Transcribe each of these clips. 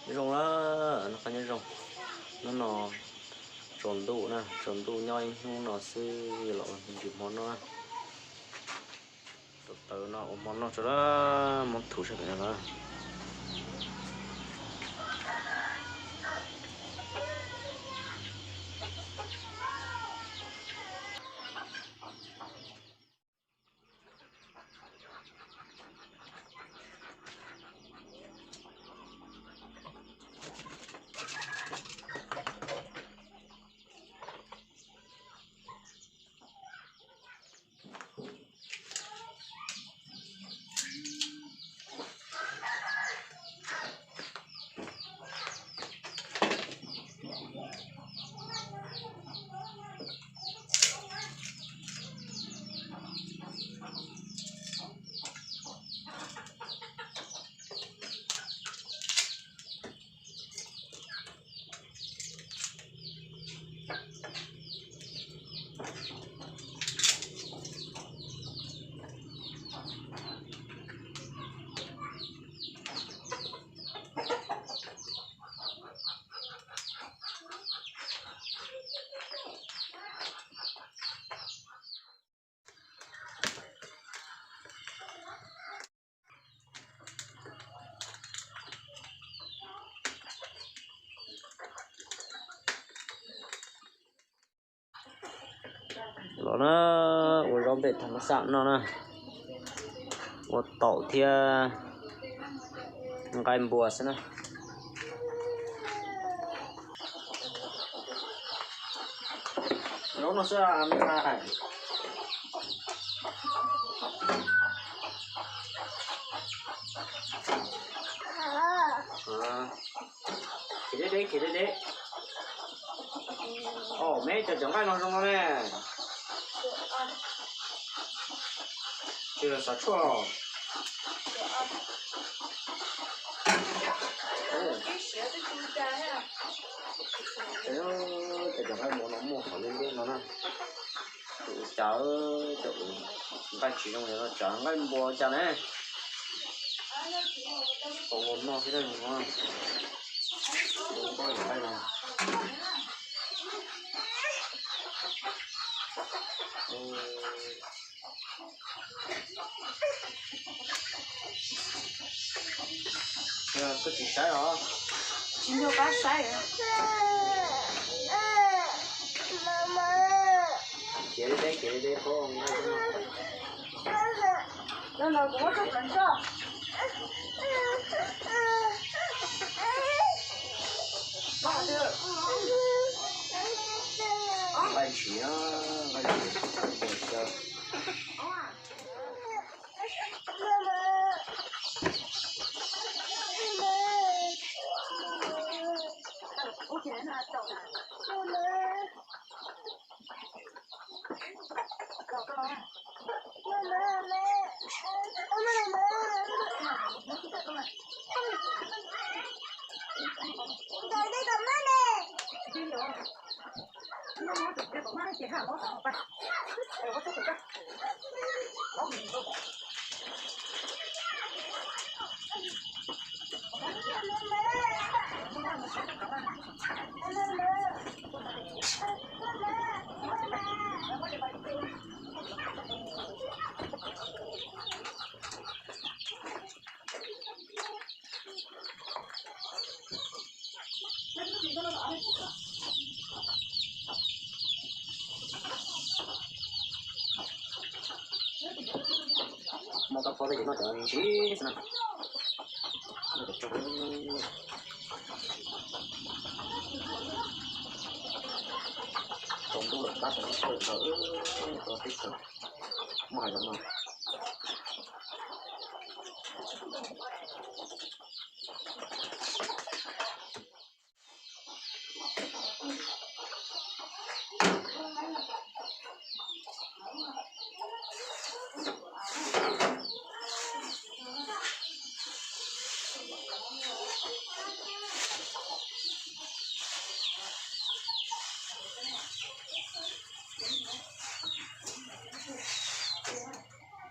Nyob zoo na, noj qab nyob zoo. Hnub no tsaus ntuj na, tsaus ntuj nyob ib hnub no xwb los ntsis hmo noj na. Tau taws no ua hmo noj tso na, muab thuv sab pem no na. Los na, ua zaub npej thas ma xaj noj na, ua taum thiab nqaij npua xwb na. Zaub no xwb ntxhais. Khiav deb deb, khiav deb deb. Os, meb cov cov nqaij no zoo no ne. Tsis xav tshuaj. Cov cov nqaij npua no muaj qhov liab liab no na. Tus cas, cov nqaij tsis zoo no tsav nqaij npua cas ne. Tau los noj thiab no. Npua nqaij no. Koj tsis saib os? Tsis nco qab saib. Khiav deb deb, khiav deb deb, pob nqaij. Los los kuv muab tso tod tso. Nqaij ntshis, nqaij ntshis, nqaij ntshis. Muaj kab phob thiab ces noj cov ntsis xwb na. Noj cov tsoog. Tsaus ntuj lawm tab tom tawm tawm, tau teb chaws muaj hais los no.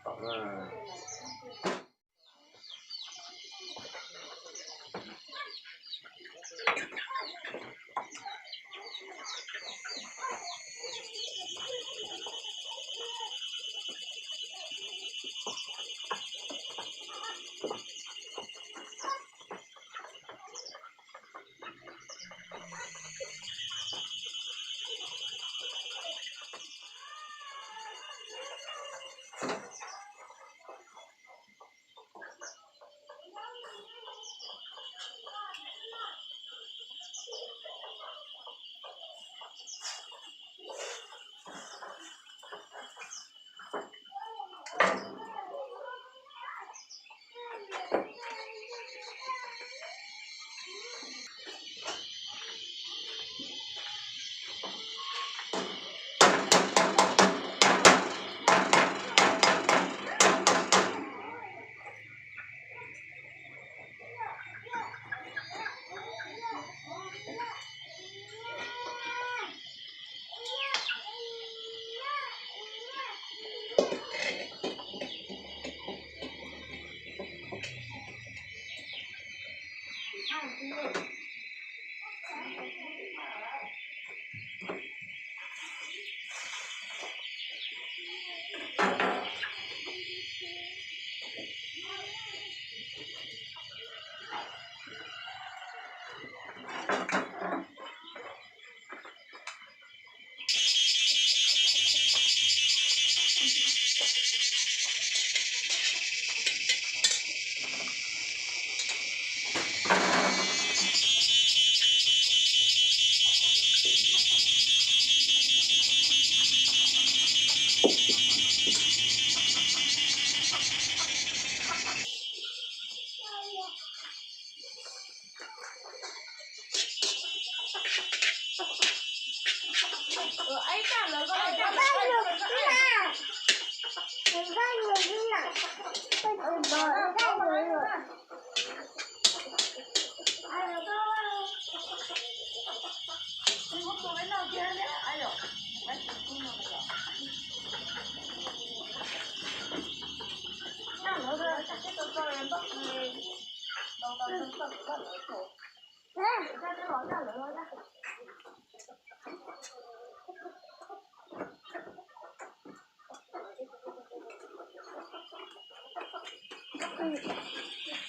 Tom na.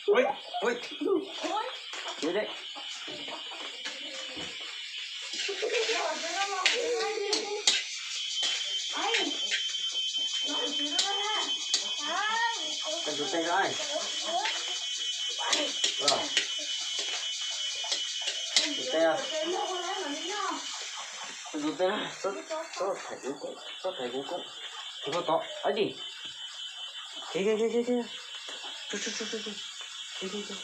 Ui, ui. Deb deb. Koj ntxuav tes na. Ntxuav tes. Koj ntxuav tes na. Txhob, txhob thaiv kuv koob, txhob thaiv kuv koob. Tus koj tod, ab di. Khiav, khiav, khiav, khiav, khiav. Tsu, tsu, tsu, tsu, tsu. Khiav, khiav, khiav.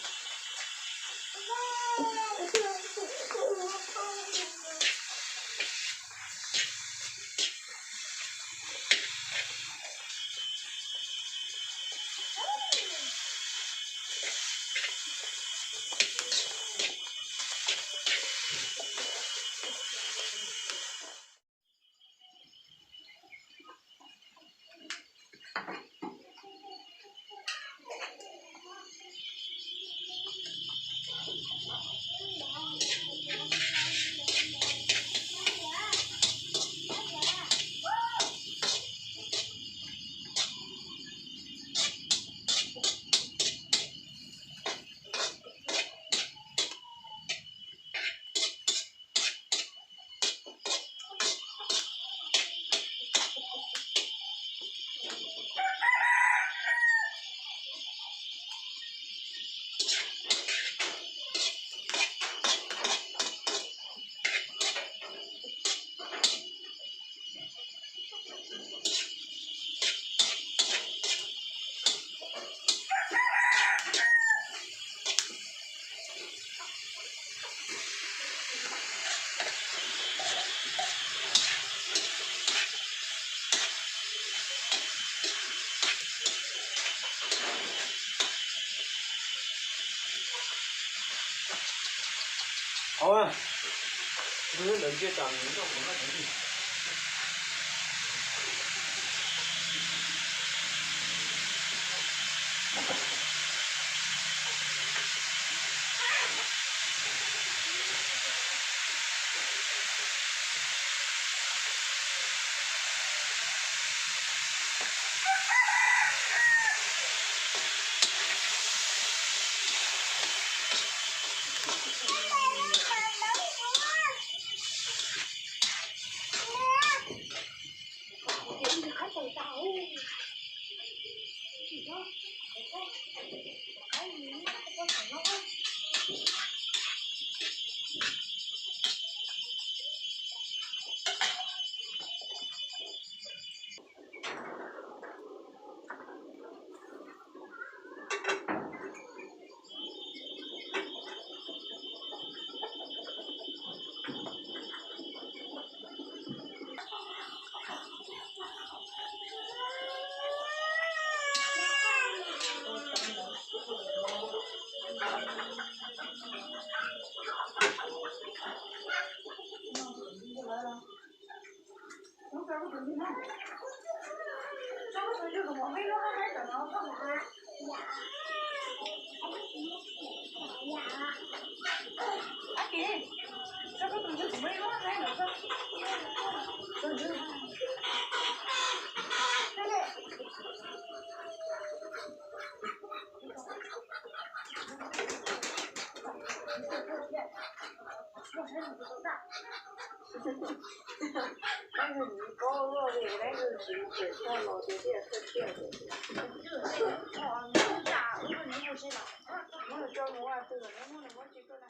Hauv, ntawd ntsia tsam noj kuv noj kuv li. Dab laug nws paub luaj li, dab laug tsis tseem txog los tias thiaj txawj thiaj tias. Muab nws tso mus ua twg lawm, muab nws muab tsis tuaj na.